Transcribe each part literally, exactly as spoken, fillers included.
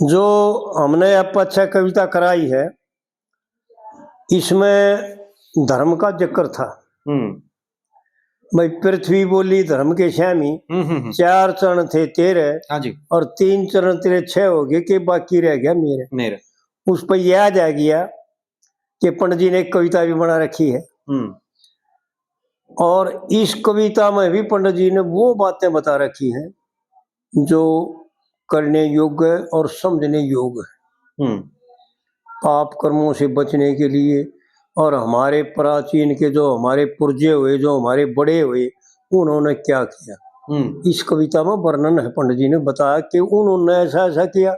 जो हमने अब अच्छा कविता कराई है, इसमें धर्म का जिक्र था। हम्म। भाई, पृथ्वी बोली धर्म के स्वामी, हम्म, हम्म, हम्म। चार चरण थे तेरे, हाँ जी। और तीन चरण तेरे छह हो गए, के बाकी रह गया मेरे। मेरे। उस पर याद आ गया कि पंडित जी ने एक कविता भी बना रखी है। हम्म। और इस कविता में भी पंडित जी ने वो बातें बता रखी हैं जो करने योग्य और समझने योग्य है। हम्म। पाप कर्मों से बचने के लिए और हमारे प्राचीन के जो हमारे पुरजे हुए, जो हमारे बड़े हुए, उन्होंने क्या किया। हम्म। इस कविता में वर्णन है, पंडित जी ने बताया कि उन्होंने ऐसा ऐसा किया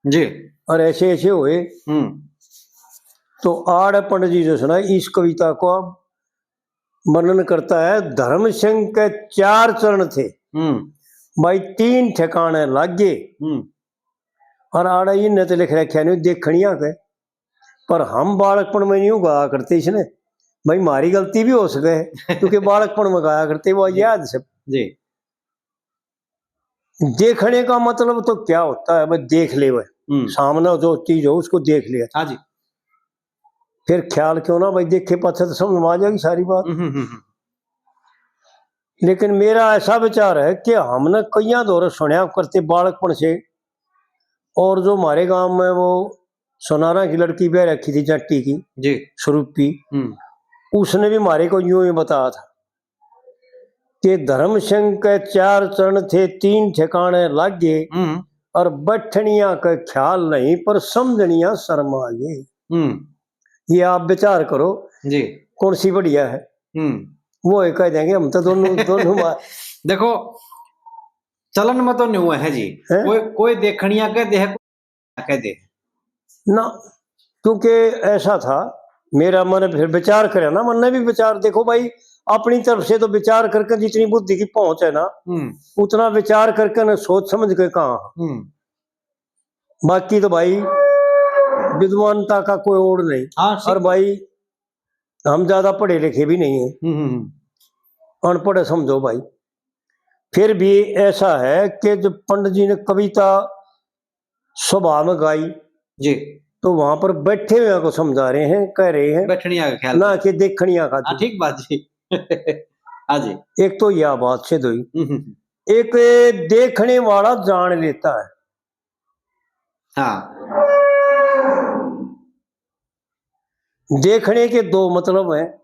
जी। और ऐसे ऐसे हुए। हम्म। तो आड़ पंडित जी जो है ना, इस कविता को वर्णन करता है, धर्म सिंह के चार चरण थे, हम्म। भाई, तीन ठिकाने लागे। हम्म। और आड़े इन्हें तो लिख रखे नहीं, देखनिया के। पर हम बालकपन में नहीं गाया करते इसने, भाई, हमारी गलती भी हो सके है, क्योंकि बालकपन में गाया करते, वो जी। याद से। जी। देखने का मतलब तो क्या होता है, बस देख ले वह। हम्म। सामने जो चीज हो, उसको देख लिया। हाँ जी। फिर ख्याल क्यों ना भाई, देखे पाछे तो समझ में आ जाएगी सारी बात। हम्म, हम्म, हम्म। लेकिन मेरा ऐसा विचार है कि हमने कईयां दौर सुनया करते बालकपन से, और जो हमारे गांव में वो सोनारा की लड़की ब्याह रखी थी, जट्टी की, जी। स्वरूपी, हम्म। उसने भी हमारे को यूं ही बताया था कि धर्म सिंह के चार चरण थे, तीन ठिकाने लागे, हम्म। और बैठनिया के ख्याल नहीं, पर समझनिया शर्म आ गए। हम्म। ये आप विचार करो, जी। कौन सी बढ़िया है। हम्म। वो ही कह देंगे, हम तो दोनों, दोनों मार। देखो, चलन में तो न्यू है जी, हैं? कोई, कोई देखनिया कह दे, कह दे। ना, क्योंकि ऐसा था, मेरा मन फिर विचार करे ना, मन ने भी विचार, देखो भाई, अपनी तरफ से तो विचार करके जितनी बुद्धि की पहुंच है ना, हम्म। उतना विचार करके ना, सोच समझ के कहा। हम्म। बाकी तो भाई, विद्वानता का कोई ओर नहीं। हाँ, और भाई, हम ज्यादा पढ़े लिखे भी नहीं है, हम्म, हम्म, हम्म। अनपढ़ है, समझो भाई। फिर भी ऐसा है कि जब पंडित जी ने कविता सभा में गाई, जी। तो वहां पर बैठे हुए को समझा रहे हैं, कह रहे हैं, बैठनिया का ख्याल ना कि देखनिया का। हाँ, ठीक बात जी। हाँ जी। एक तो यह बात सिद्ध हुई। हम्म, हम्म, हम्म। एक देखने वाला जान लेता है। हाँ। देखने के दो मतलब हैं।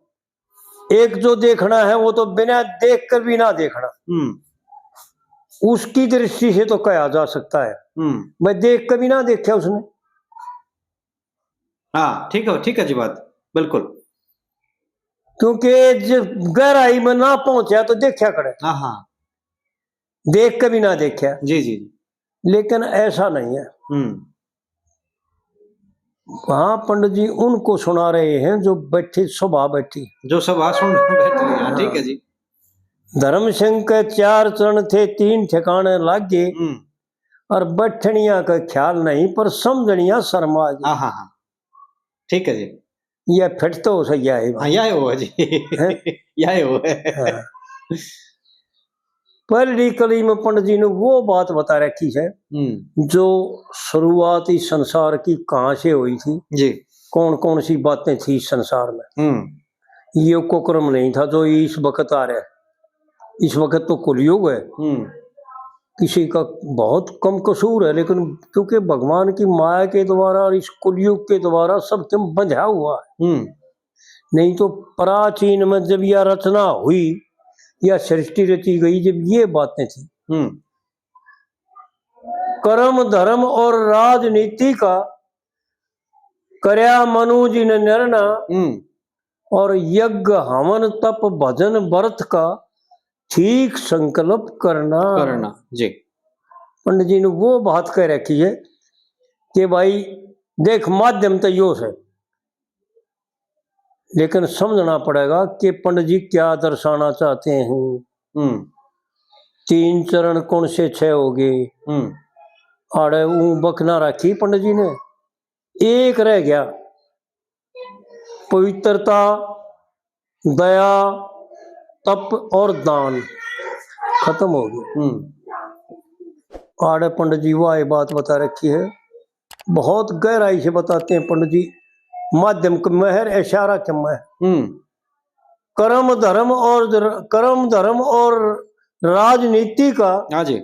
एक जो देखना है, वो तो बिना देख कर भी ना देखना। हम्म। उसकी दृष्टि से तो कहा जा सकता है, हम्म। मैं देख कर भी ना देखा उसने। हाँ, ठीक है, ठीक है जी बात, बिल्कुल। क्योंकि जब गहराई में ना पहुंचा तो देखा करे। हाँ, हाँ। देख के भी ना देखा। जी, जी, जी। लेकिन ऐसा नहीं है। हम्म। हाँ, पंडित जी उनको सुना रहे हैं जो बैठी, सभा बैठी। जो सभा सुन बैठी, हाँ, ठीक है जी। धर्म सिंह के चार चरण थे, तीन ठिकाने लागे, हम्म। और बैठनिया का ख्याल नहीं, पर समझनिया शर्मा गई। हाँ, हाँ, हाँ, ठीक है जी। यह फिट तो हो सही है। हाँ, यह हो जी। हैं? यह हो है। हाँ। पहली कली में पंडित जी ने वो बात बता रखी है, हम्म। जो शुरुआत इस संसार की कहाँ से हुई थी, जी। कौन कौन सी बातें थी इस संसार में। हम्म। ये कुकर्म नहीं था जो इस वक्त आ रहा है। इस वक्त तो कलयुग है, हम्म। किसी का बहुत कम कसूर है, लेकिन क्योंकि भगवान की माया के द्वारा और इस कलयुग के द्वारा सब क्यों बंधा हुआ है। हम्म। नहीं तो प्राचीन में जब यह रचना हुई, या सृष्टि रची गई, जब ये बातें थी, हम्म। कर्म धर्म और राजनीति का करया मनु जी ने निर्णय, हम्म। और यज्ञ हवन तप भजन व्रत का ठीक संकल्प करना। करना, जी। पंडित जी ने वो बात कह रखी है कि भाई देख, माध्यम तो यो है, लेकिन समझना पड़ेगा कि पंडित जी क्या दर्शाना चाहते हैं। हम्म। तीन चरण कौन से छह हो गए? हम्म। आड़े ऊं बकना रखी पंडित जी ने, एक रह गया, पवित्रता, दया, तप और दान खत्म हो गए। हम्म। आड़े पंडित जी वाह बात बता रखी है बहुत गहराई से बताते हैं पंडित जी, माध्यम के महर इशारा के मैं। हम्म। कर्म धर्म और, कर्म धर्म और राजनीति का, हाँ जी।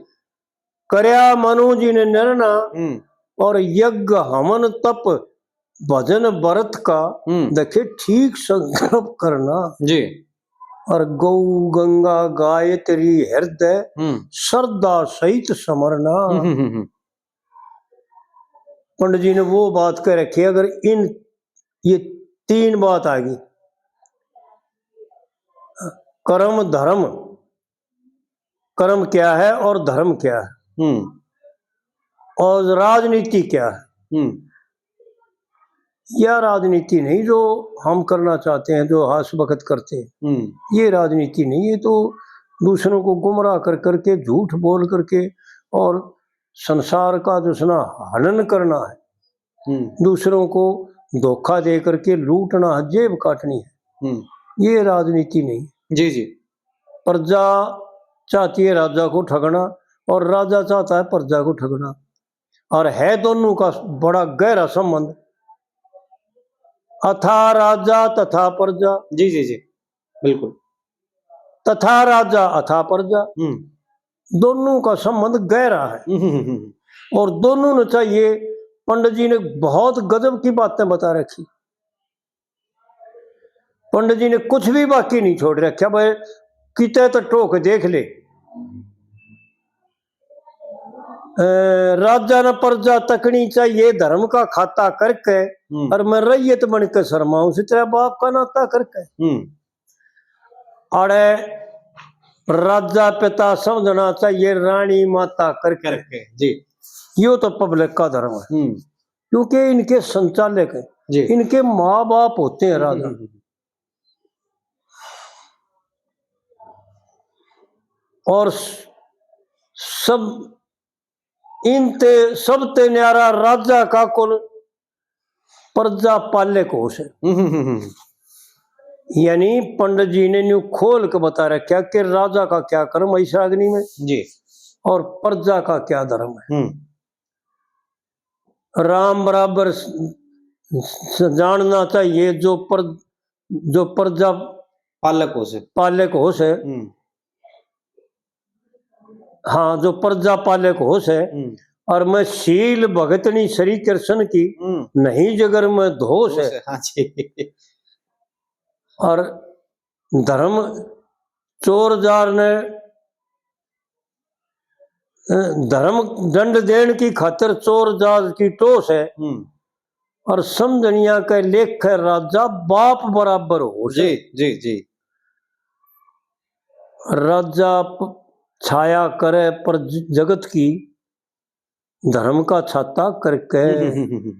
करया मनु जी ने निर्णय, हम्म। और यज्ञ हवन तप भजन व्रत का, हम्म। देखे ठीक संकल्प करना। जी। और गौ गंगा गायत्री हृदय, हम्म। श्रद्धा सहित समरना। हम्म, हम्म, हम्म। पंडित जी ने वो बात कह रखी है, अगर इन, ये तीन बात आ गई, कर्म धर्म, कर्म क्या है और धर्म क्या है, हम्म। और राजनीति क्या है। हम्म। यह राजनीति नहीं जो हम करना चाहते हैं, जो हर वक्त करते हैं। हम्म। ये राजनीति नहीं, ये तो दूसरों को गुमराह कर करके, झूठ बोल करके और संसार का जो है ना हनन करना है, हम्म। दूसरों को धोखा दे करके लूटना है, जेब काटनी है। हम्म। ये राजनीति नहीं। जी, जी। प्रजा चाहती है राजा को ठगना और राजा चाहता है प्रजा को ठगना, और है दोनों का बड़ा गहरा संबंध। अथा राजा तथा प्रजा। जी, जी, जी, बिल्कुल। तथा राजा अथा प्रजा। हम्म। दोनों का संबंध गहरा है। हम्म, हम्म, हम्म। और दोनों ने चाहिए, पंडित जी ने बहुत गजब की बातें बता रखी। पंडित जी ने कुछ भी बाकी नहीं छोड़ रखा भाई, किते तो टोक देख ले। अ, राजा ने प्रजा तकनी चाहिए धर्म का खाता करके, हम्म। और मैं रैयत बन के शर्माऊं से तेरा बाप का नाता करके। हम्म। अरे राजा पिता समझना चाहिए रानी माता करके। करके, जी। यो तो पब्लिक का धर्म है। हम्म। क्योंकि इनके संचालक हैं, जी। इनके माँ बाप होते हैं राजा। हम्म, हम्म, हम्म। और स-, सब इनते, सबते न्यारा राजा का कुल प्रजा पालक होश है। हम्म, हम्म, हम्म। यानी पंडित जी ने न्यू खोल के बता रखा कि राजा का क्या कर्म है इस रागनी में, जी। और प्रजा का क्या धर्म है। हम्म। राम बराबर स-, स-, जानना चाहिए जो पर, जो प्रजा पालक होश है। पालक होश है। हम्म। हाँ, जो प्रजा पालक होश है। हम्म। और मैं शील भगतनी श्री कृष्ण की, हम्म। नहीं जगर में दोष दोष है। है, हाँ जी। और धर्म चोर जार ने, अ, धर्म दंड देण की खातिर चोर जार की टोस है। हम्म। और समझनिया के लेख है राजा बाप बराबर होश है। जी, जी, जी। राजा प-, छाया करे पर ज-, जगत की धर्म का छाता करके। हम्म, हम्म, हम्म, हम्म।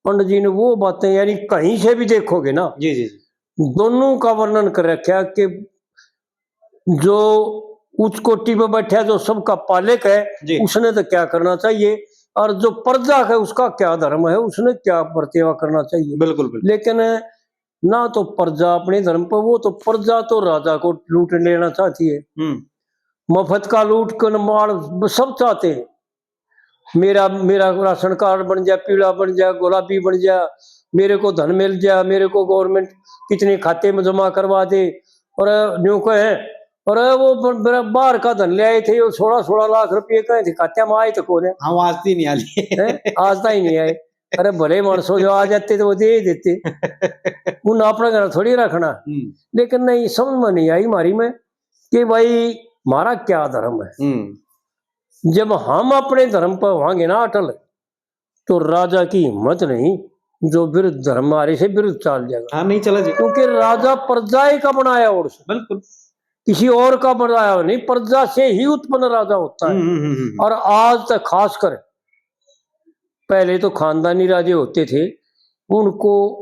पंडित जी ने वो बातें, यानी कहीं से भी देखोगे ना, जी, जी, जी। दोनों का वर्णन कर रखा कि जो उच्च कोटि पे बैठा, जो सबका पालक है, जी। उसने तो क्या करना चाहिए, और जो प्रजा है, उसका क्या धर्म है, उसने क्या बर्तेवा करना चाहिए। बिल्कुल, बिल्कुल। लेकिन ना तो प्रजा अपने धर्म पर, वो तो प्रजा तो राजा को लूट लेना चाहती है। हम्म। मफत का लूट कर माल सब चाहते हैं। मेरा, मेरा राशन कार्ड बन जा, पीला बन जा, गुलाबी बन जा, मेरे को धन मिल जा, मेरे को गवर्नमेंट कितने खाते में जमा करवा दे। और न्यू कहे, और वो ब-, मेरा बाहर का धन ले आए थे, वो सोलह, सोलह लाख रुपये कहे थे खाते में, आए तो कौन है? हाँ, वो आज तो ही नहीं आए। हैं? आज तो ही नहीं आए। अरे भले मानसो जो आ जाते तो वो दे ही देते। उन अपने घर थोड़ी रखना। हम्म। लेकिन नहीं, समझ में नहीं आई हमारी में कि भाई हमारा क्या धर्म है। हम्म। जब हम अपने धर्म पर होंगे ना अटल, तो राजा की हिम्मत नहीं जो विरुद्ध धर्म आ रही से विरुद्ध चाल जाएगा। हाँ, नहीं चला जी। क्योंकि राजा प्रजा ही का बनाया और से। बिल्कुल। किसी और का बनाया नहीं, प्रजा से ही उत्पन्न राजा होता है। हम्म, हम्म, हम्म, हम्म। और आज तक खासकर, पहले तो खानदानी राजे होते थे, उनको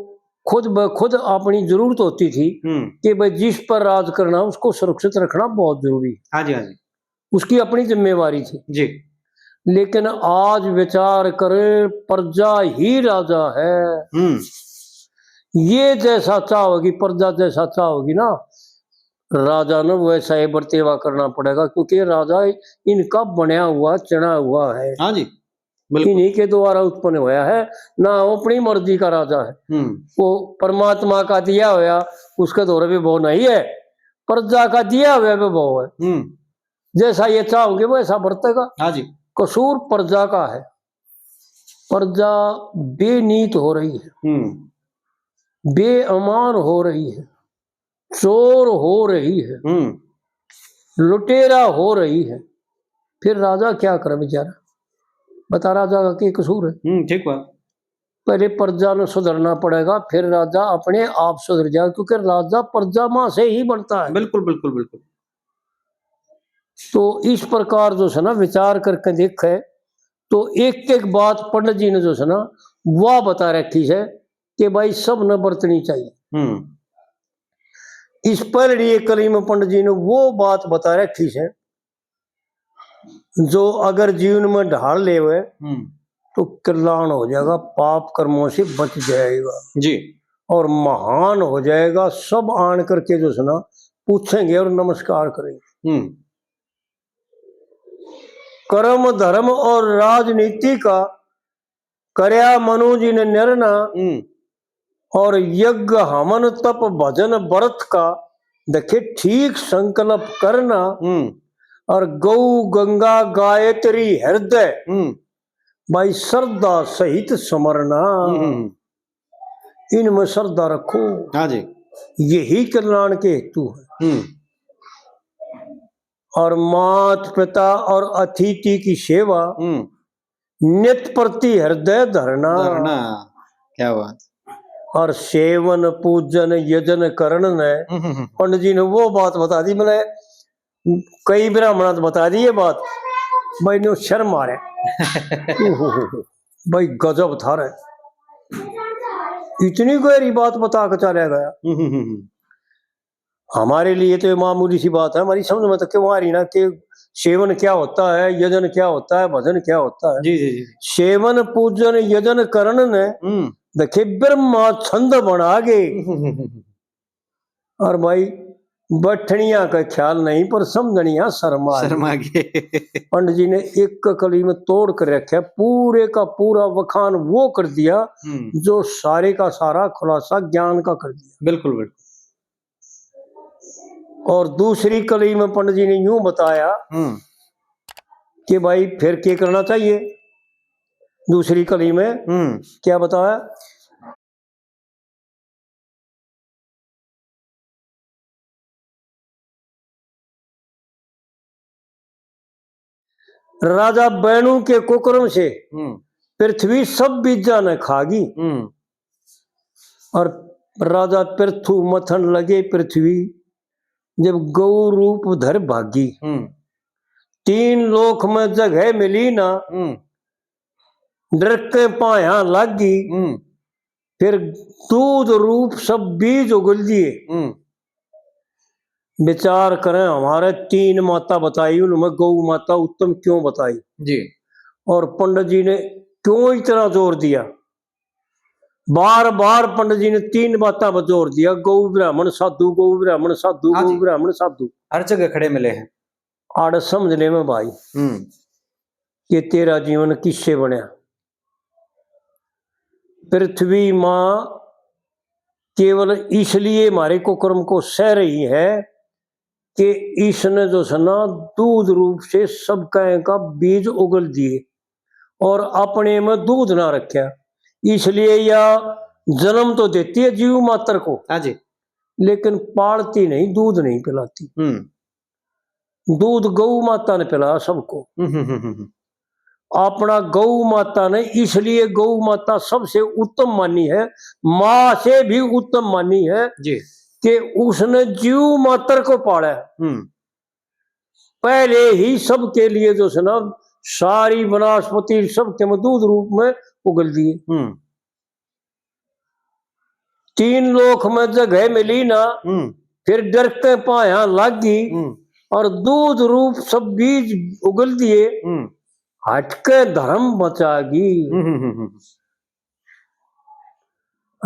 खुद ब खुद अपनी जरूरत होती थी हम्म। कि भाई जिस पर राज करना उसको सुरक्षित रखना बहुत जरूरी है। हाँ जी, हाँ जी। उसकी अपनी जिम्मेवारी थी। जी। लेकिन आज विचार करें, प्रजा ही राजा है। हम्म। ये जैसा चाहोगी, प्रजा जैसा चाहोगी ना, राजा ने वैसा ही बर्तेवा करना पड़ेगा, क्योंकि राजा इनका बनया हुआ, चुना हुआ है। हाँ जी। बिल्कुल। इन्हीं के द्वारा उत्पन्न होया है, ना वो अपनी मर्जी का राजा है। हम्म। वो परमात्मा का दिया होया, उसके धोरे वैभव नहीं है, प्रजा का दिया हुआ वैभव है। हम्म। जैसा ये चाहोगे वैसा बरतेगा। हाँ जी। कसूर प्रजा का है, प्रजा बेनीत हो रही है, हम्म। बेईमान हो रही है, चोर हो रही है, हम्म। लुटेरा हो रही है, फिर राजा क्या करे बेचारा? बता, राजा का क्या कसूर है? हम्म, ठीक बात। पहले प्रजा ने सुधरना पड़ेगा, फिर राजा अपने आप सुधर जाएगा, क्योंकि राजा प्रजा मां से ही बनता है। बिल्कुल, बिल्कुल, बिल्कुल। तो इस प्रकार जो है ना, विचार करके देखे तो एक एक बात पंडित जी ने जो है ना, वह बता रखी है कि भाई, सब ने बरतनी चाहिए। हम्म। इस पहली एक कली में पंडित जी ने वो बात बता रखी है, जो अगर जीवन में ढाल ले हुए, हम्म। तो कल्याण हो जाएगा, पाप कर्मों से बच जाएगा जी। और महान हो जाएगा। सब आन करके जो है ना, पूछेंगे और नमस्कार करेंगे। हम्म। कर्म धर्म और राजनीति का करया मनु जी ने निर्णय, हम्म। और यज्ञ हवन तप भजन व्रत का देखे ठीक संकल्प करना, हम्म। और गौ गंगा गायत्री हृदय, हम्म। भाई, श्रद्धा सहित स्मरना। हम्म, हम्म। इनमें श्रद्धा रखो। हाँ जी। यही कल्याण के हेतु है। हम्म। और मात पिता और अतिथि की सेवा, हम्म। नित प्रति हृदय धरना। धरना। क्या बात। और सेवन पूजन यजन करण ने, हम्म, हम्म, हम्म। पंडित जी ने वो बात बता दी, मैंने कई ब्राह्मणा तो बता दी ये बात, भाई ने शर्म आ रहा। भाई गजब था रे, इतनी गहरी बात बता के चला गया। हम्म, हम्म, हम्म। हमारे लिए तो ये मामूली सी बात है, हमारी समझ में तो क्यों आ रही ना कि सेवन क्या होता है, यजन क्या होता है, भजन क्या होता है। जी, जी, जी। सेवन पूजन यजन करण ने, हम्म। देखे ब्रह्मा छंद बना गए। हम्म, हम्म, हम्म। और भाई, बैठनिया का ख्याल नहीं, पर समझनिया शर्मा गई। शर्मा गए। पंडित जी ने एक कली में तोड़ कर रखे, पूरे का पूरा वखान वो कर दिया, हम्म। जो सारे का सारा खुलासा ज्ञान का कर दिया। बिल्कुल, बिल्कुल। और दूसरी कली में पंडित जी ने यूं बताया, हम्म। कि भाई, फिर क्या करना चाहिए? दूसरी कली में, हम्म। क्या बताया? राजा बैणु के कुकर्म से, हम्म। पृथ्वी सब बीजा ने खागी। हम्म। और राजा पृथु मथन लगे पृथ्वी, जब गौ रूप धर भागी। हम्म। तीन लोक में जगह मिली ना, हम्म। डर के पाया लागी, हम्म। फिर दूध रूप सब बीज उगल दिए। हम्म। विचार करें, हमारे तीन माता बताई, उनमें गौ माता उत्तम क्यों बताई? जी। और पंडित जी ने क्यों इतना जोर दिया? बार बार पंडित जी ने तीन बातों पर जोर दिया, गौ ब्राह्मण साधु, गौ ब्राह्मण साधु, हाँ गौ जी। ब्राह्मण साधु। हर जगह खड़े मिले हैं। आड़ समझ ले मैं भाई, हम्म। कि तेरा जीवन किससे बनया। पृथ्वी माँ केवल इसलिए हमारे कुकर्म को सह रही है कि इसने जो है ना, दूध रूप से सब कहें का बीज उगल दिए और अपने में दूध ना रखा, इसलिए या जन्म तो देती है जीव मात्र को, हाँ जी। लेकिन पालती नहीं, दूध नहीं पिलाती। हम्म। दूध गौ माता ने पिलाया सबको। हम्म, हम्म, हम्म, हम्म। अपना गौ माता ने, इसलिए गौ माता सबसे उत्तम मानी है, माँ से भी उत्तम मानी है जी। कि उसने जीव मात्र को पाला है। हम्म। पहले ही सबके लिए जो है ना, सारी वनस्पति सबके में दूध रूप में उगल दिए। हम्म। तीन लोक में जगह मिली ना, हम्म। फिर डर के पाया लागी, हम्म। और दूध रूप सब बीज उगल दिए, हम्म। हटके धर्म बचागी। हम्म, हम्म, हम्म, हम्म।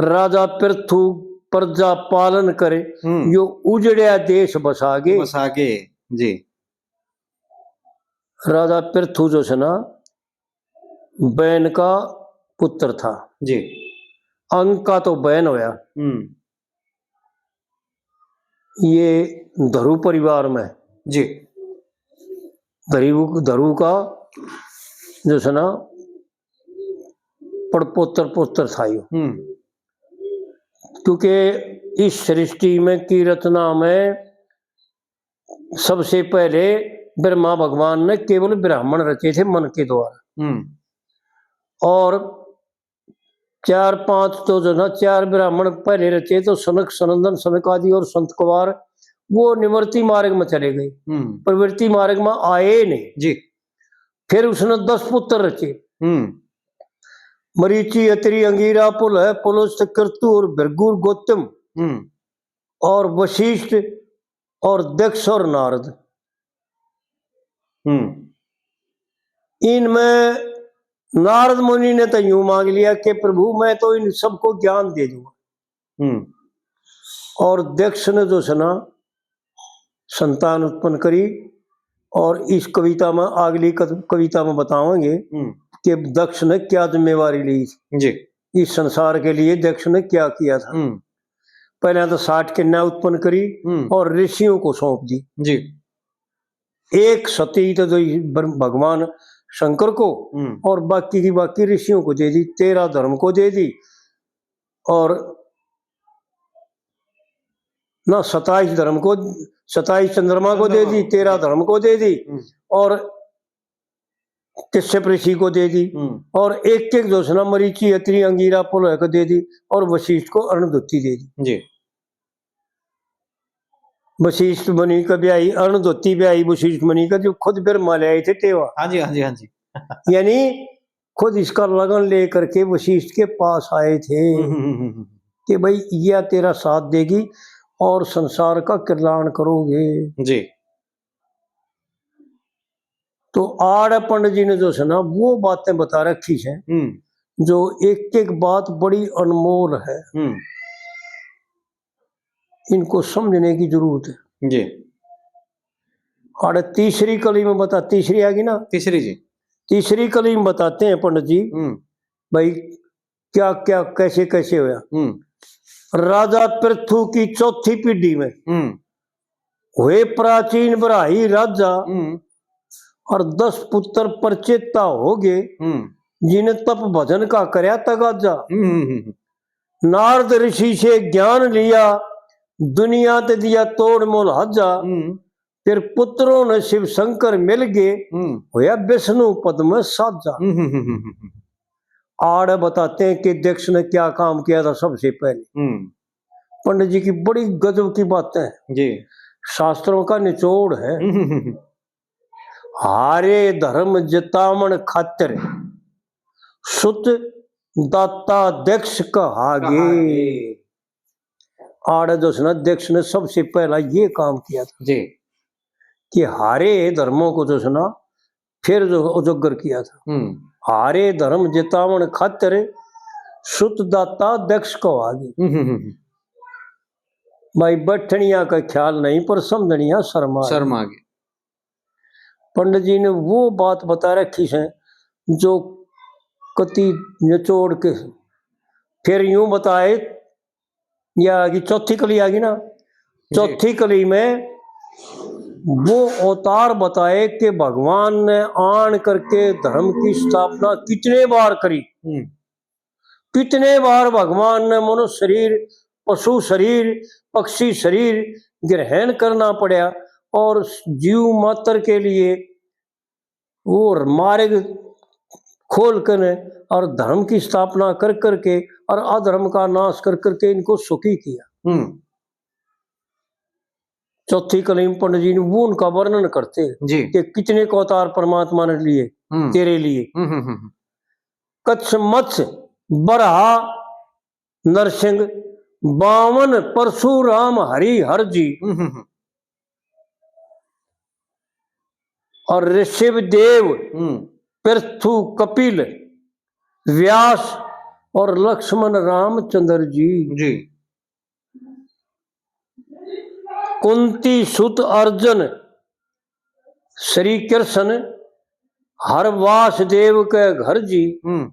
राजा पृथु प्रजा पालन करे, हम्म। यो उजड़या देश बसागे। बसागे, जी। राजा पृथु जो है ना, बहन का पुत्र था। जी। अंग का तो बहन होया। हम्म। ये धरु परिवार में। जी। धरु, धरु का जो है ना, पड़पोतर पोतर था यो। हम्म। क्योंकि इस सृष्टि में की रचना में सबसे पहले ब्रह्मा भगवान ने केवल ब्राह्मण रचे थे मन के द्वारा। हम्म। और चार पांच तो जो ना, चार ब्राह्मण पहले रचे, तो सनक, सनंदन, सनक आदि और संत कुमार, वो निवृत्ति मार्ग में चले गए, हम्म। प्रवृत्ति मार्ग में आए नहीं। जी। फिर उसने दस पुत्र रचे। हम्म। मरीचि, अत्रि, अंगीरा, पुलह, पुलस्त्य, कृतु और भृगु, गौतम हम्म। और वशिष्ठ और दक्ष और नारद। हम्म। इनमें नारद मुनि ने तो यूं मांग लिया कि प्रभु, मैं तो इन सबको ज्ञान दे दूंगा। हम्म। और दक्ष ने जो है ना, संतान उत्पन्न करी, और इस कविता में, अगली कत-, कविता में बतावेंगे हम्म। कि दक्ष ने क्या जिम्मेवारी ली थी। जी। इस संसार के लिए दक्ष ने क्या किया था। हम्म। पहले तो साठ कन्या उत्पन्न करी हम्म। और ऋषियों को सौंप दी। जी। एक सती तो जो बर-, भगवान शंकर को, हम्म। और बाकी की बाकी ऋषियों को दे दी, तेरह धर्म को दे दी, और ना सताईस धर्म को, सताईस चंद्रमा को दे दी, चंद्रमा। तेरह धर्म को दे दी, हम्म। और कश्यप ऋषि को दे दी, हम्म। और एक एक जो है ना, मरीचि, अत्रि, अंगीरा, पुलह को दे दी, और वशिष्ठ को अरुण धोती दे दी। जी। वशिष्ठ मुनि का ब्याही, अरुण धोती ब्याही वशिष्ठ मुनि का, जो खुद ब्रह्मा ले आए थे टेवा। हाँ जी, हाँ जी, हाँ जी। यानी खुद इसका लगन लेकर के वशिष्ठ के पास आए थे हम्म, हम्म, हम्म, हम्म। कि भाई, यह तेरा साथ देगी और संसार का कल्याण करोगे। जी। तो आड़ पंडित जी ने जो है ना, वो बातें बता रखी है, हम्म। जो एक एक बात बड़ी अनमोल है। हम्म। इनको समझने की जरूरत है। जी। और तीसरी कली में बता, तीसरी आ गई ना? तीसरी जी। तीसरी कली में बताते हैं पंडित जी, हम्म। भाई, क्या क्या, कैसे कैसे होया। हम्म। राजा पृथु की चौथी पीढ़ी में हम्म। हुए प्राचीन बराही राजा, हम्म। और दस पुत्र परचेता हो गए, हम्म। जिन तप भजन का करया तगाजा। हम्म, हम्म, हम्म। नारद ऋषि से ज्ञान लिया, दुनिया ते दिया तोड़ मोल हाजा। हम्म। फिर पुत्रों ने शिव शंकर मिल गए, हम्म। होया विष्णु पद में साजा। हम्म, हम्म, हम्म, हम्म, हम्म। आड़ बताते हैं कि दक्ष ने क्या काम किया था सबसे पहले। हम्म। पंडित जी की बड़ी गजब की बातें हैं। जी। शास्त्रों का निचोड़ है। हम्म, हम्म, हम्म। हारे धर्म जितावण खातिर सुत दाता दक्ष कहागे। कहागे। आड़े जो है ना, दक्ष ने सबसे पहला ये काम किया था जी। कि हारे धर्मों को जो है ना, फिर जो उजागर किया था। हम्म। हारे धर्म जितावण खातिर सुत दाता दक्ष कहागे। हम्म, हम्म, हम्म। भाई, बैठनिया का ख्याल नहीं, पर समझनिया शर्मा गए। शर्मा गए। पंडित जी ने वो बात बता रखी है जो कति निचोड़ के फिर यूं बताए, या कि चौथी कली आ गई ना, जी। चौथी कली में वो अवतार बताए कि भगवान ने आन करके धर्म की स्थापना कितने बार करी। हम्म। कितने बार भगवान ने मनुष्य शरीर, पशु शरीर, पक्षी शरीर ग्रहण करना पड़ा और जीव मात्र के लिए वो मार्ग खोल कर और धर्म की स्थापना कर करके और अधर्म का नाश कर करके इनको सुखी किया। हम्म। चौथी कली में पंडित जी ने वो उनका वर्णन करते हैं जी। कि कितने को अवतार परमात्मा ने लिए हम्म। तेरे लिए। हम्म, हम्म, हम्म। कच्छ मत्स्य बरहा नरसिंह, बावन परशुराम हरि हर जी। हम्म, हम्म, हम्म। और ऋषभ देव, हम्म। पृथु कपिल, व्यास और लक्ष्मण रामचंद्र जी। जी। कुंती सुत अर्जुन, श्री कृष्ण हर वासदेव के घर जी। हम्म।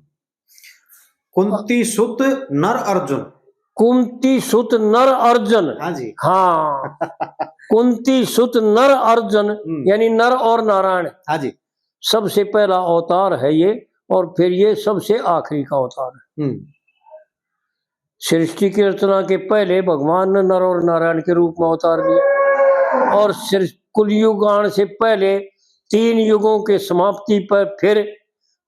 कुंती सुत नर अर्जुन। कुंती सुत नर अर्जुन। हाँ जी। हाँ। कुंती सुत नर अर्जुन, हम्म। यानी नर और नारायण। हाँ जी। सबसे पहला अवतार है ये, और फिर ये सबसे आखिरी का अवतार है। हम्म। सृष्टि की रचना के पहले भगवान ने नर और नारायण के रूप में अवतार लिया, और सृ-, कुलयुग आने से पहले तीन युगों के समाप्ति पर फिर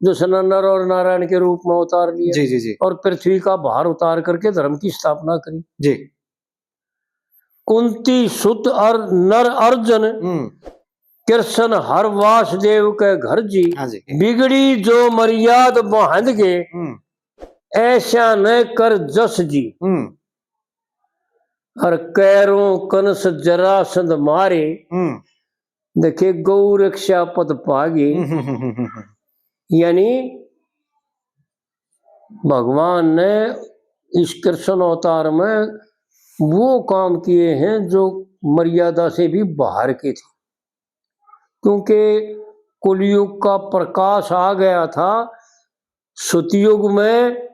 जो सना नर और नारायण के रूप में अवतार लिया जी, जी, जी। और पृथ्वी का भार उतार करके धर्म की स्थापना करी। जी। कुंती सुत और नर अर्जुन, हम्म। कृष्ण हर वासुदेव के घर जी। हाँ जी। बिगड़ी जो मर्याद महंद के, हम्म। ऐसा न कर जस जी। हम्म। और कैरों कंस जरासंध मारे, हम्म। देखे गौ रक्षा पद पागे। हम्म, हम्म, हम्म, हम्म, हम्म। यानी भगवान ने इस कृष्ण अवतार में वो काम किए हैं जो मर्यादा से भी बाहर के थे, क्योंकि कलयुग का प्रकाश आ गया था। सतयुग में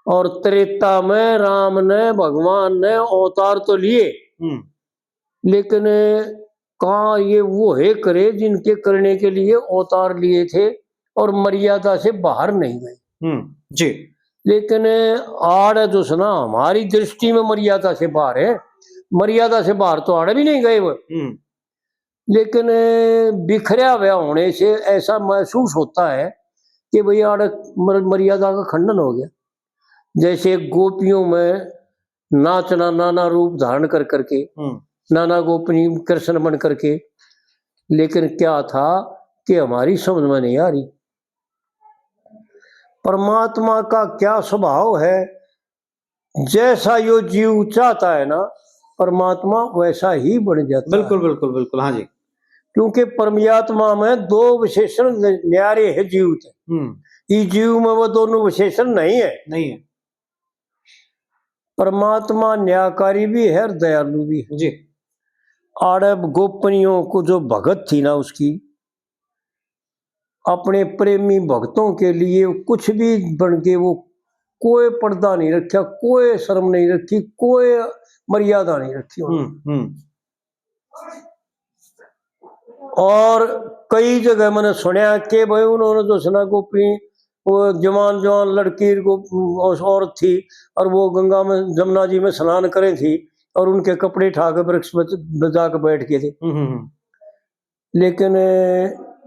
और त्रेता में राम ने, भगवान ने अवतार तो लिए, हम्म। लेकिन कहाँ ये वो है करे जिनके करने के लिए अवतार लिए थे और मर्यादा से बाहर नहीं गए। हम्म, जी। लेकिन आड़ जो सै ना हमारी दृष्टि में मर्यादा से बाहर है, मर्यादा से बाहर तो आड़ भी नहीं गए वो। हम्म। लेकिन बिखरया हुआ होने से ऐसा महसूस होता है कि भाई आड़ मर-, मर्यादा का खंडन हो गया। जैसे गोपियों में नाचना नाना रूप धारण कर करके, हम्म। नाना गोपनी कृष्ण बन करके, लेकिन क्या था कि हमारी समझ में नहीं आ रही। परमात्मा का क्या स्वभाव है, जैसा यो जीव चाहता है ना, परमात्मा वैसा ही बन जाता है। बिल्कुल, बिल्कुल, बिल्कुल, हाँ जी। क्योंकि परमात्मा में दो विशेषण न-, न्यारे है जीव के। हम्म। इस जीव में वो दोनों विशेषण नहीं है। नहीं है। परमात्मा न्यायकारी भी है और दयालु भी है। जी। आड़े गोपनियों को जो भगत थी ना उसकी, अपने प्रेमी भक्तों के लिए कुछ भी बन के वो कोई पर्दा नहीं रखा, कोई शर्म नहीं रखी, कोई मर्यादा नहीं रखी उन्होंने। हम्म, हम्म। और कई जगह मैंने सुना कि भाई उन्होंने जो सै ना गोपी, वो जवान जवान लड़की को, औरत थी, और वो गंगा में, जमुना जी में स्नान करे थी, और उनके कपड़े उठा के वृक्ष पर च-, जाके बैठ गए थे। हम्म, हम्म, हम्म। लेकिन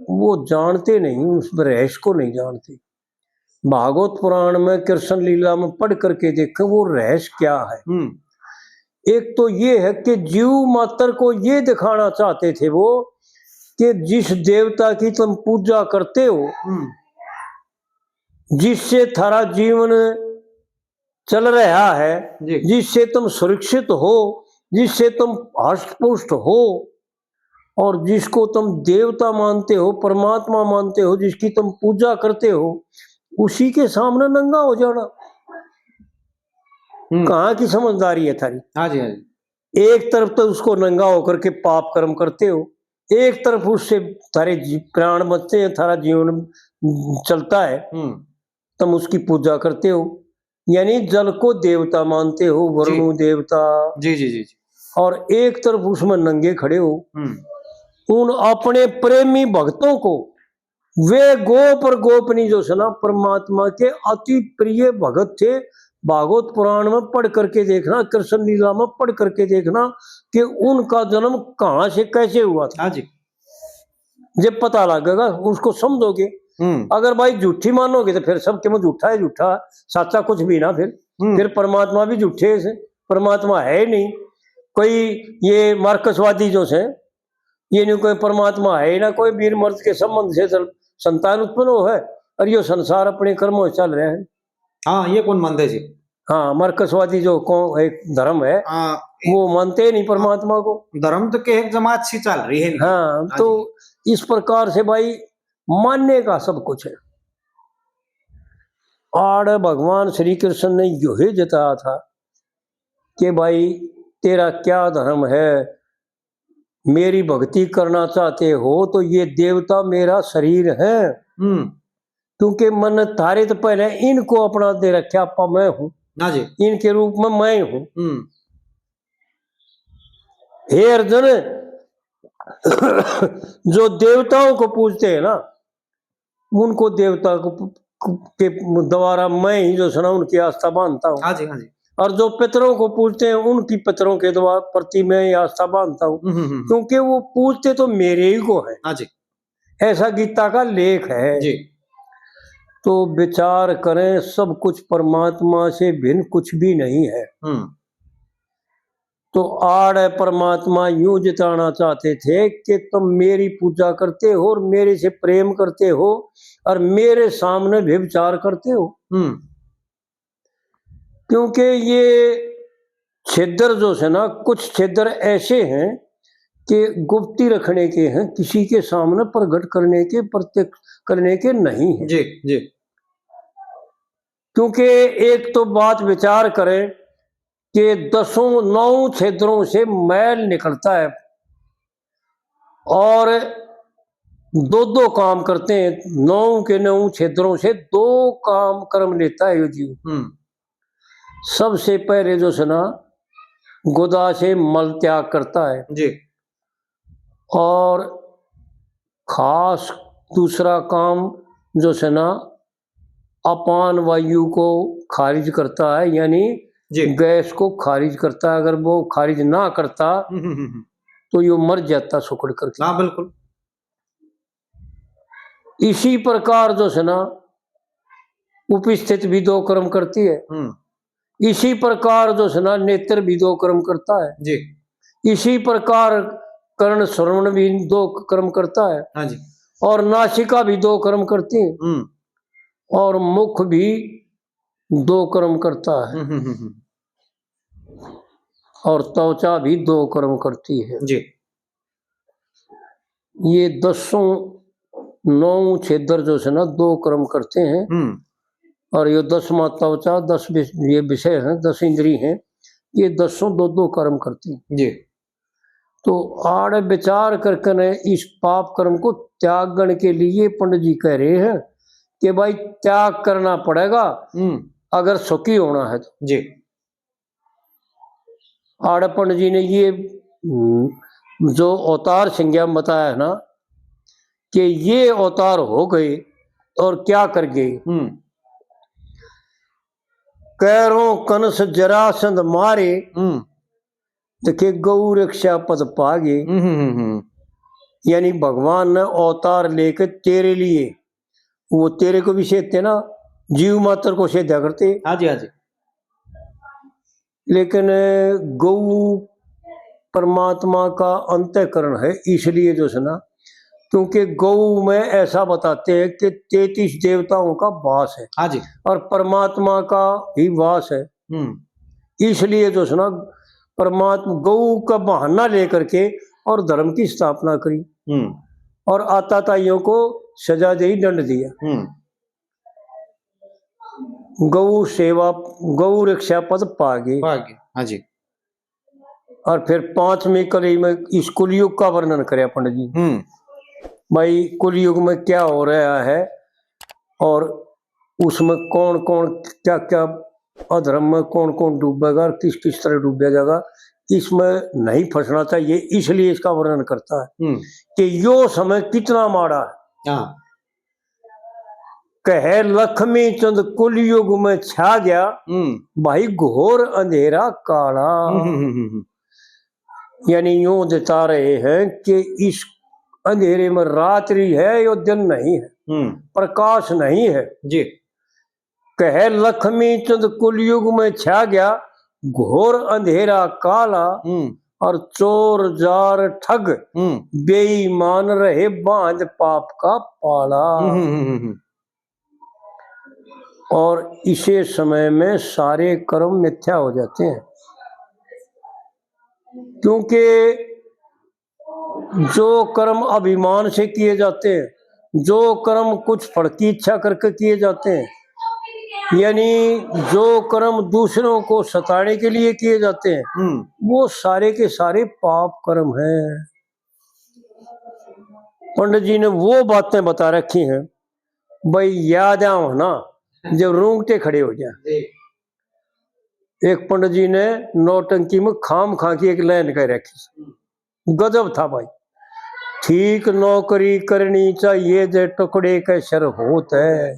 वो जानते नहीं, उस रहस्य को नहीं जानते। भागवत पुराण में कृष्ण लीला में पढ़ करके देखें वो रहस्य क्या है। हम्म। एक तो ये है कि जीव मात्र को ये दिखाना चाहते थे वो कि जिस देवता की तुम पूजा करते हो, हम्म। जिससे थारा जीवन चल रहा है, जी। जिससे तुम सुरक्षित हो, जिससे तुम हष्ट पुष्ट हो, और जिसको तुम देवता मानते हो, परमात्मा मानते हो, जिसकी तुम पूजा करते हो, उसी के सामने नंगा हो जाना। हम्म। कहाँ की समझदारी है थारी? हाँ जी, हाँ जी। एक तरफ तो उसको नंगा होकर के पाप कर्म करते हो, एक तरफ उससे थारे जी-, प्राण बचते हैं, थारा जीवन चलता है, हम्म। तुम उसकी पूजा करते हो, यानी जल को देवता मानते हो, जी। वरुण देवता। जी, जी, जी, जी। और एक तरफ उसमें नंगे खड़े हो। हम्म। उन अपने प्रेमी भक्तों को, वे गोप और गोपनी जो सै ना परमात्मा के अति प्रिय भगत थे। भागवत पुराण में पढ़ करके देखना, कृष्ण लीला में पढ़ करके देखना कि उनका जन्म कहाँ से कैसे हुआ था। हाँ जी। जब पता लगेगा, उसको समझोगे। हम्म। अगर भाई झूठी मानोगे तो फिर सबके में झूठा है, झूठा, साचा कुछ भी ना। फिर, हम्म। फिर परमात्मा भी झूठे से, परमात्मा है ही नहीं। कोई ये मार्क्सवादी जो सै, ये नहीं कोई परमात्मा है ही ना, कोई वीर मर्द के संबंध से सं-, संतान उत्पन्न हो है, और यो संसार अपने कर्मों से चल रहे हैं। हाँ, ये कौन मानते जी? हाँ, मार्क्सवादी जो को-, एक धर्म है, हाँ, वो मानते ही नहीं परमात्मा को। धर्म तो के एक जमात सी चल रही है इनकी। हाँ, हाँ तो जी। इस प्रकार से भाई मानने का सब कुछ है। आड़ भगवान श्री कृष्ण ने यो ही जताया था कि भाई तेरा क्या धर्म है, मेरी भक्ति करना चाहते हो तो ये देवता मेरा शरीर है, हम्म। क्योंकि मन थारे तो पहले इनको अपना दे रखा, आपा मैं हूँ, हाँ जी। इनके रूप में मैं हूँ। हम्म। हे अर्जुन, जो देवताओं को पूजते हैं ना, उनको देवता को, के द्वारा मैं ही जो है ना उनकी आस्था बांधता हूँ। हाँ जी, हाँ जी। और जो पितरों को पूजते हैं, उनकी पितरों के द्वारा प्रति मैं ही आस्था बांधता हूँ, हम्म, हम्म, हम्म। क्योंकि वो पूजते तो मेरे ही को है। हाँ जी। ऐसा गीता का लेख है जी। तो विचार करें, सब कुछ परमात्मा से भिन्न कुछ भी नहीं है। हम्म। तो आड़ परमात्मा यूं जताना चाहते थे कि तुम मेरी पूजा करते हो और मेरे से प्रेम करते हो और मेरे सामने व्यभिचार करते हो। हम्म। क्योंकि ये छिद्र जो है ना, कुछ छिद्र ऐसे हैं कि गुप्ती रखने के हैं, किसी के सामने प्रगट करने के, प्रत्यक्ष करने के नहीं है। जी, जी। क्योंकि एक तो बात विचार करें कि दसों, नौ छिद्रों से मैल निकलता है और दो दो काम करते हैं, नौ के नौ छिद्रों से दो काम कर्म लेता है यो जीव। हम्म। सबसे पहले जो है ना, गुदा से मल त्याग करता है जी। और खास दूसरा काम जो है ना, अपान वायु को खारिज करता है, यानी जी। गैस को खारिज करता है। अगर वो खारिज ना करता हम्म, हम्म, हम्म। तो यो मर जाता सुकड़ करके। हाँ, बिल्कुल। इसी प्रकार जो है ना, उपस्थित भी दो कर्म करती है, हम्म। इसी प्रकार जो है ना, नेत्र भी दो कर्म करता है जी। इसी प्रकार कर्ण श्रवण भी दो कर्म करता है हाँ जी। और नासिका भी दो कर्म करती है हम्म। और मुख भी दो कर्म करता है हम्म, हम्म, हम्म, हम्म। और त्वचा भी दो कर्म करती है जी। ये दसों नौ छेदर जो है ना, दो कर्म करते हैं हम्म। और ये दसवां त्वचा, दस विष-, ये विषय हैं, दस इंद्री हैं, ये दसों दो दो कर्म करते हैं जी। तो आड़े विचार करके ने इस पाप कर्म को त्यागण के लिए पंडित जी कह रहे हैं कि भाई, त्याग करना पड़ेगा हम्म। अगर सुखी होना है तो। जी। आड़े पंडित जी ने ये, हम्म, जो अवतार संज्ञा में बताया है ना, कि ये अवतार हो गए और क्या कर गए। हम्म। कैरों कंस जरासंध मारे, हम्म। देखे गौ रक्षा पद पागे। हम्म, हम्म, हम्म। यानी भगवान ने अवतार लेके तेरे लिए, वो तेरे को भी सेते ना, जीव मात्र को सेद्या करते। हाँ जी, हाँ जी। लेकिन गौ परमात्मा का अंतःकरण है, इसलिए जो है ना, क्योंकि गौ में ऐसा बताते हैं कि तैंतीस देवताओं का वास है हाँ जी। और परमात्मा का भी वास है। हम्म। इसलिए जो है ना, परमात्मा गौ का बहाना लेकर के और धर्म की स्थापना करी हम्म। और आताताइयों को सजा दी, दंड दिया। हम्म। गौ सेवा, गौ रक्षा पद पागे। पागे, हाँ जी। और फिर पांचवी कली में इस कुलयुग का वर्णन करे पंडित जी। हम्म। भाई, कुलयुग में क्या हो रहा है और उसमें कौन कौन क्या क्या अधर्म में कौन कौन डूबेगा और किस किस तरह डूबा जाएगा, इसमें नहीं फंसना चाहिए, इसलिए इसका वर्णन करता है हम्म। कि यो समय कितना माड़ा है। हाँ। कहे लक्ष्मी चंद कुलयुग में छा गया, हम्म। भाई घोर अंधेरा काला। हम्म, हम्म, हम्म, हम्म। यानी यूं जता रहे हैं कि इस अंधेरे में रात्रि है, यो दिन नहीं है, हम्म। प्रकाश नहीं है। जी। कहे लक्ष्मी चंद कुलयुग में छा गया, घोर अंधेरा काला, हम्म। और चोर जार ठग हम्म। बेईमान रहे, बांध पाप का पाला। हम्म, हम्म, हम्म, हम्म। और इसे समय में सारे कर्म मिथ्या हो जाते हैं, क्योंकि जो कर्म अभिमान से किए जाते हैं, जो कर्म कुछ फल की इच्छा करके किए जाते हैं, यानी जो कर्म दूसरों को सताने के लिए किए जाते हैं, हम्म। वो सारे के सारे पाप कर्म हैं। पंडित जी ने वो बातें बता रखी हैं भाई, याद आओ ना, जब रोंगटे खड़े हो जाए। एक पंडित जी ने नौटंकी में खाम खा की एक लाइन कह रखी, गजब था भाई। ठीक नौकरी करनी चाहिए जे टुकड़े के सर होत है।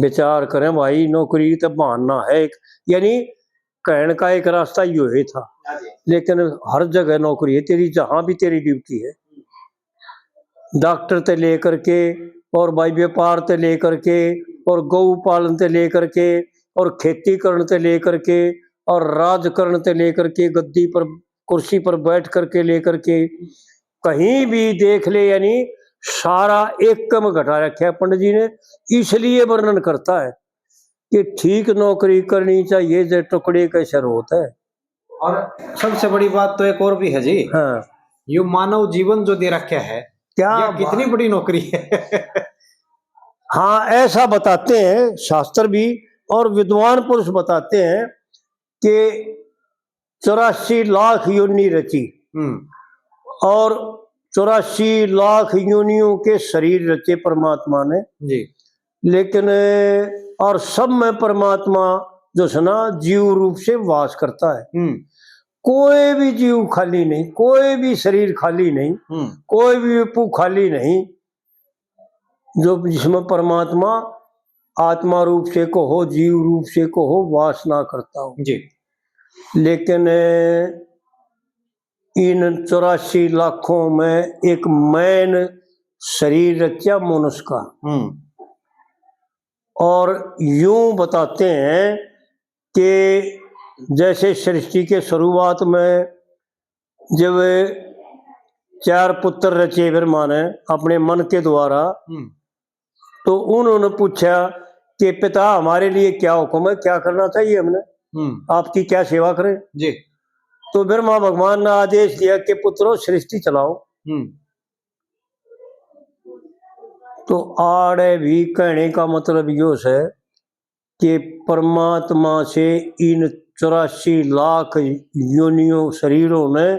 विचार करें भाई, नौकरी तो बहाना है एक, यानी कहने का एक रास्ता यो ही था। लेकिन हर जगह नौकरी है तेरी, जहां भी तेरी ड्यूटी है, डॉक्टर ते लेकर के और भाई व्यापार ते लेकर के और गौ पालन ते लेकर के और खेती करण ते लेकर के और राजकरण ते लेकर के गद्दी पर, कुर्सी पर बैठ करके लेकर के कहीं भी देख ले, यानी सारा एक में घटा रखा है पंडित जी ने। इसलिए वर्णन करता है कि ठीक नौकरी करनी चाहिए जे टुकड़े के सर होत है। और सबसे बड़ी बात तो एक और भी है जी। हाँ। यो मानव जीवन जो दे रखा है, क्या या बात। कितनी बड़ी नौकरी है। हाँ, ऐसा बताते हैं शास्त्र भी, और विद्वान पुरुष बताते हैं कि चौरासी लाख योनि रची हम्म। और चौरासी लाख योनियों के शरीर रचे परमात्मा ने। जी। लेकिन और सब में परमात्मा जो है ना, जीव रूप से वास करता है। हम्म। कोई भी जीव खाली नहीं, कोई भी शरीर खाली नहीं, हम्म। कोई भी वस्तु खाली नहीं। जो जिसमें परमात्मा आत्मा रूप से कहो, जीव रूप से कहो, वास ना करता हो। जी। लेकिन इन चौरासी लाखों में एक main शरीर रचा मनुष्य का। हम्म। और यूं बताते हैं कि जैसे सृष्टि के शुरुआत में जब चार पुत्र रचे ब्रह्मा ने अपने मन के द्वारा, हम्म। तो उन्होंने पूछा कि पिता, हमारे लिए क्या हुक्म है, क्या करना चाहिए हमने, हम्म। आपकी क्या सेवा करें? जी। तो ब्रह्मा भगवान ने आदेश दिया कि पुत्रो, सृष्टि चलाओ। हम्म। तो आड़े भी कहने का मतलब यो है कि परमात्मा से इन चौरासी लाख योनियों, शरीरों ने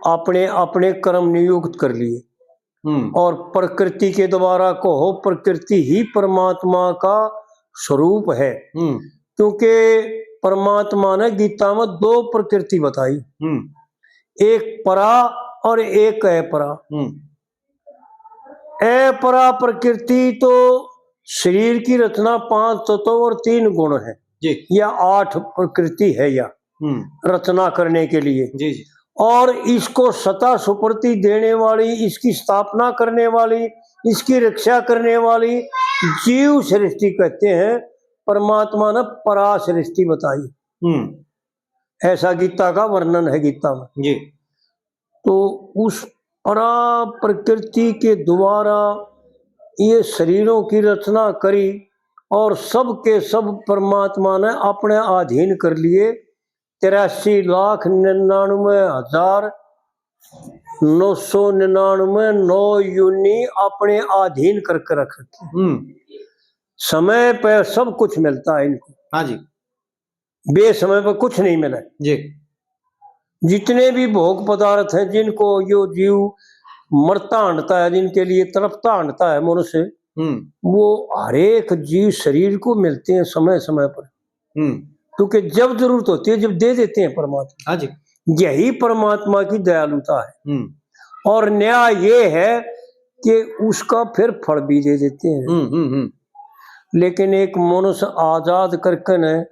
अपने, अपने कर्म नियुक्त कर लिए। हम्म। और प्रकृति के द्वारा कहो, प्रकृति ही परमात्मा का स्वरूप है। हम्म। क्योंकि परमात्मा ने गीता में दो प्रकृति बताई, हम्म। एक परा और एक अपरा। हम्म। अपरा प्रकृति तो शरीर की रचना, पांच तत्व और तीन गुण है। जी। या आठ प्रकृति है, या हम्म। रचना करने के लिए। जी, जी। और इसको सता सुप्रति देने वाली, इसकी स्थापना करने वाली, इसकी रक्षा करने वाली जीव सृष्टि कहते हैं। परमात्मा ने परा सृष्टि बताई। हम्म। ऐसा गीता का वर्णन है, गीता में। जी। तो उस परा प्रकृति के द्वारा ये शरीरों की रचना करी और सब के सब परमात्मा ने अपने अधीन कर लिए। तिरासी लाख निन्यानवे हजार नौ सौ निन्यानवे नौ योनि अपने अधीन करके रख रखी। हम्म। समय पर सब कुछ मिलता है इनको। हाँ जी। बेसमय पर कुछ नहीं मिले। जी। जितने भी भोग पदार्थ हैं, जिनको यो जीव मरता हंडता है, जिनके लिए तड़पता हंडता है मनुष्य, हम्म। वो हर एक जीव शरीर को मिलते हैं समय समय पर। हम्म। क्योंकि जब जरूरत होती है, जब दे देते हैं परमात्मा। हाँ जी। यही परमात्मा की दयालुता है। हम्म। और न्याय ये है कि उसका फिर फल भी दे देते हैं। हम्म, हम्म, हम्म। लेकिन एक मनुष्य आजाद करके ने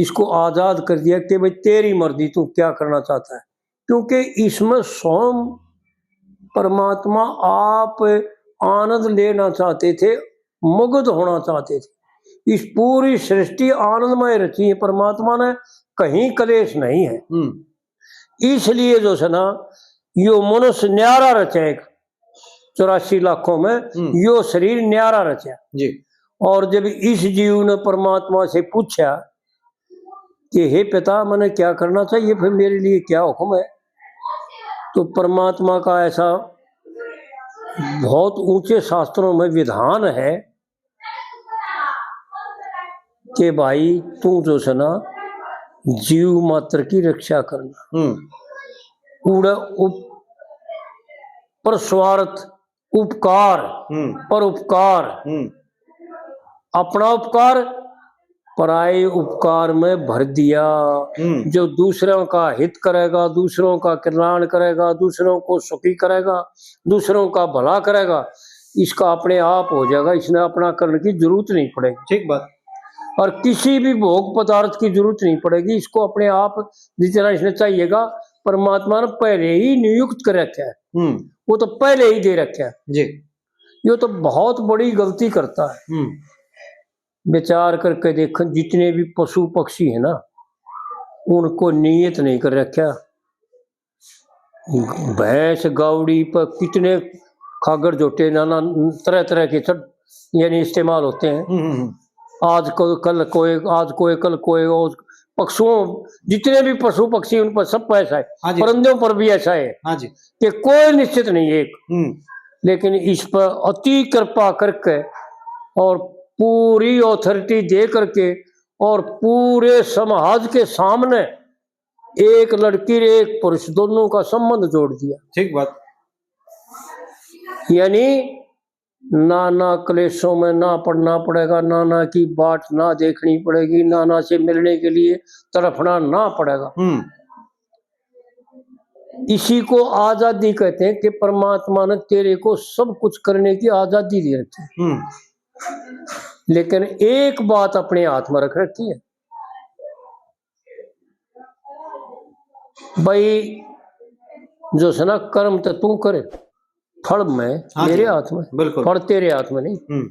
इसको आजाद कर दिया कि भाई, तेरी मर्जी, तू क्या करना चाहता है, क्योंकि इसमें स्वयं परमात्मा आप आनंद लेना चाहते थे, मुग्ध होना चाहते थे। इस पूरी सृष्टि आनंदमय रची है परमात्मा ने, कहीं कलेश नहीं है। हम्म। इसलिए जो है ना, यो मनुष्य न्यारा रचा एक, चौरासी लाखों में हम्म। यो शरीर न्यारा रचा। जी। और जब इस जीव ने परमात्मा से पूछा कि हे पिता, मैंने क्या करना चाहिए, फिर मेरे लिए क्या हुक्म है, तो परमात्मा का ऐसा बहुत ऊंचे शास्त्रों में विधान है कि भाई, तू जो है ना, जीव मात्र की रक्षा करना। हम्म। उड़े उप-, पर स्वार्थ उपकार, हम्म। परोपकार, हम्म। अपना उपकार पराए उपकार में भर दिया। हम्म। जो दूसरों का हित करेगा, दूसरों का कल्याण करेगा, दूसरों को सुखी करेगा, दूसरों का भला करेगा, इसका अपने आप हो जाएगा, इसने अपना करने की जरूरत नहीं पड़ेगी। ठीक बात। और किसी भी भोग पदार्थ की जरूरत नहीं पड़ेगी, इसको अपने आप जितना इसने चाहिएगा, परमात्मा ने पहले ही नियुक्त कर रखा है। हम्म। वो तो पहले ही दे रखा है। जी। यो तो बहुत बड़ी गलती करता है। हम्म। विचार करके देख, जितने भी पशु पक्षी है ना, उनको नियत नहीं कर रखा। भैंस, गावड़ी पर कितने खागर झोटे, नाना तरह तरह के सब यानी इस्तेमाल होते हैं। हम्म, हम्म, हम्म। आज को, कल कोई, आज कोई, कल कोई, और पशुओं, जितने भी पशु पक्षी, उन पर सब पर ऐसा है। हाँ जी। परिंदों पर भी ऐसा है। हाँ जी। कि कोई निश्चित नहीं है एक। हम्म। लेकिन इस पर अति कृपा करके और पूरी अथॉरिटी दे करके और पूरे समाज के सामने एक लड़की और एक पुरुष दोनों का संबंध जोड़ दिया। ठीक बात। यानी नाना क्लेशों में ना पड़ना पड़ेगा, नाना की बाट ना देखनी पड़ेगी, नाना से मिलने के लिए तड़फना ना पड़ेगा। हम्म। इसी को आजादी कहते हैं कि परमात्मा ने तेरे को सब कुछ करने की आजादी दे रखी है। हम्म। लेकिन एक बात अपने हाथ में रख रखी है भाई, जो है ना, कर्म तो तू करे, फल में हाँ जी। मेरे हाथ में, बिल्कुल। फल तेरे हाथ में नहीं। हम्म।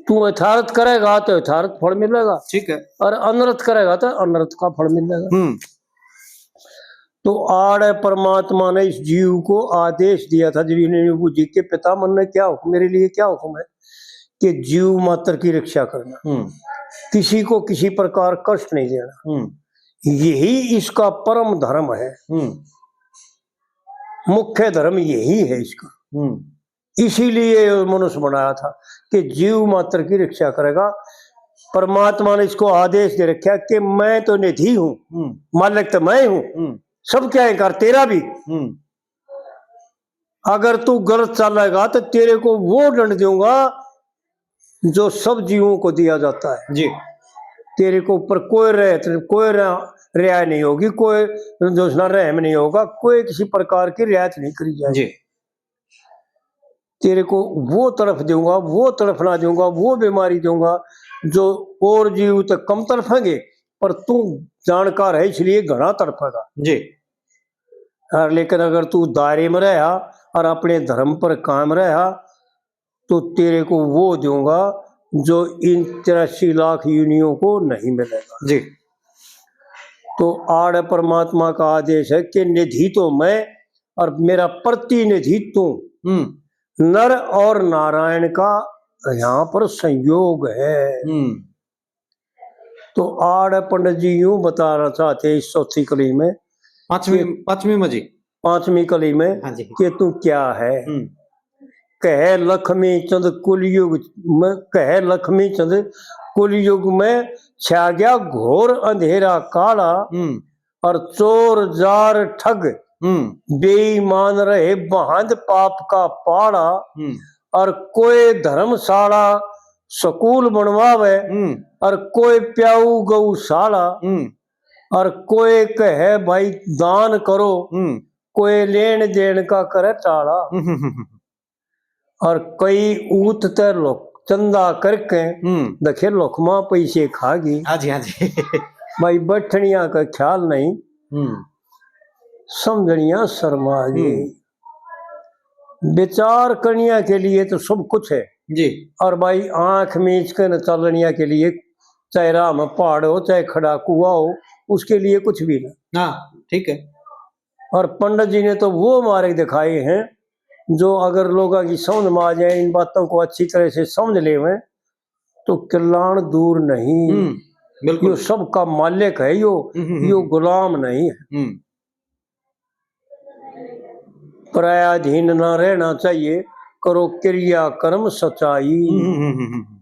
तू यथार्थ करेगा तो यथार्थ फल मिलेगा। ठीक है। और अनर्थ करेगा तो अनर्थ का फल मिलेगा। हम्म। तो आड़े परमात्मा ने इस जीव को आदेश दिया था, जब इन्होंने पूछी कि पिता, मन ने क्या हुक्म, मेरे लिए क्या हुक्म है, कि जीव मात्र की रक्षा करना, हम्म। किसी को किसी प्रकार कष्ट नहीं देना, हम्म। यही इसका परम धर्म है। हम्म। मुख्य धर्म यही है इसका। हम्म। इसीलिए मनुष्य बनाया था कि जीव मात्र की रक्षा करेगा। परमात्मा ने इसको आदेश दे रखा कि मैं तो निधि हूँ, हम्म। मालिक तो मैं हूँ, हम्म। सब क्या है कर तेरा भी। हम्म। अगर तू गलत चलेगा तो तेरे को वो दंड दूंगा जो सब जीवों को दिया जाता है। जी। तेरे को ऊपर कोई रहत, कोई रा-, रियायत नहीं होगी, कोई जो है ना रहम नहीं होगा, कोई किसी प्रकार की रियायत नहीं करी जाएगी। जी। तेरे को वो तड़फ दूंगा, वो तड़फना दूंगा, वो बीमारी दूंगा जो और जीव तो कम तड़फेंगे, पर तू जानकार है इसलिए घना तड़फेगा। जी। और लेकिन अगर तू दायरे में रहा और अपने धर्म पर कायम रहा, तो तेरे को वो दूंगा जो इन तिरासी लाख योनियों को नहीं मिलेगा। जी। तो आड़ परमात्मा का आदेश है कि निधि तो मैं और मेरा प्रतिनिधि तू। हम्म। नर और नारायण का यहाँ पर संयोग है। हम्म। तो आड़ पंडित जी यूं बताना चाहते हैं इस चौथी कली में, पांचवी, कि पांचवी में जी। पांचवी कली में हाँ जी। कि तू क्या है? हम्म। कहे लक्ष्मी चंद कुलयुग में, कहे लक्ष्मी चंद कुलयुग में छा गया घोर अंधेरा काला। हम्म। और चोर जार ठग हम्म। बेईमान रहे बांध पाप का पाला। हम्म। और कोई धर्मशाला स्कूल बनवावे, हम्म। और कोई प्याऊ गौशाला, हम्म। और कोई कहे भाई दान करो, हम्म। कोई लेन देन का करे टाला। हम्म, हम्म, हम्म। और कई ऊत ते लोक चंदा करके हम्म। देखे लोकमा पैसे खा गई। हाँ जी, हाँ जी। भाई बैठनिया का ख्याल नहीं, हम्म। समझनिया शर्मा गई। हम्म। विचार करनिया के लिए तो सब कुछ है। जी। और भाई आंख मीच के न चलनिया के लिए, चाहे राह में पहाड़ हो, चाहे खड़ा कुआ हो, उसके लिए कुछ भी ना। हाँ, ठीक है। और पंडित जी ने तो वो मार्ग दिखाए हैं जो अगर लोगों की समझ में आ जाए, इन बातों को अच्छी तरह से समझ लेवें, तो कल्याण दूर नहीं। हम्म, बिल्कुल। यो सबका मालिक है, यो, हम्म, हम्म, यो हम्म। गुलाम नहीं है। हम्म। परायाधीन ना रहना चाहिए, करो क्रिया कर्म सच्चाई। हम्म, हम्म, हम्म, हम्म।